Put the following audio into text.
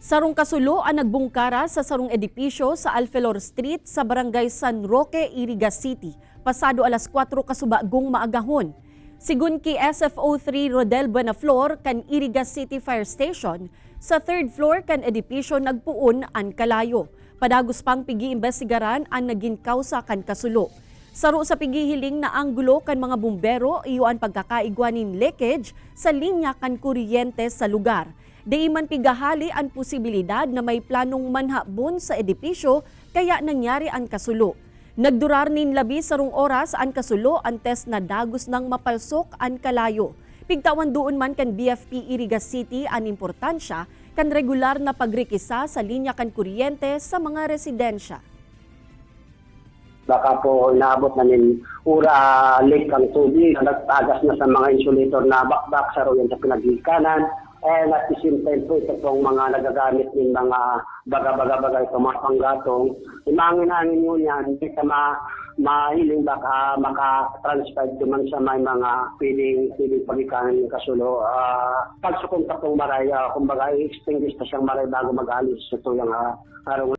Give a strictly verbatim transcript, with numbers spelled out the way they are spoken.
Sarong kasulo an nagbungkara sa sarong edipisyo sa Alfelor Street sa Barangay San Roque, Iriga City, pasado alas kwatro kasubagong maagahon. Sigun ki S F O three Rodel Buenaflor kan Iriga City Fire Station, sa third floor kan edipisyo nagpoon an kalayo. Padagos pang pig-iimbestigaran an nagin kawsa kan kasulo. Saro sa pighihiling na anggulo kan mga bumbero iyo an pagkakaigwa nin leakage sa linya kan kuryente sa lugar. Dai man pigahali an posibilidad na may planong manhabon sa edipisyo kaya nangyari an kasulo. Nagdurar nin labi sarong oras an kasulo antes na dagos nang mapalsok an kalayo. Pigtawan doon man kan B F P Iriga City an importansya kan regular na pagrikisa sa linya kan kuryente sa mga residensya. Baka po inaabot na nin ura, leak ang tubig, nagtagas na sa mga insulator na bakbak, saro yan sa pinagikanan. And at the same time po, ito pong mga nagagamit ng mga baga-baga-baga, itong mga panggatong, yung mga angin-angin mo yan, hindi ka ma mahiling baka maka-transfer duman sa may mga pwedeng, pwedeng pagikanan ng kasulo. Ah, pagsukong ka pong maray, ah, kumbaga, i-extinguish pa siyang maray bago mag-alis sa tuyang, ah, harong.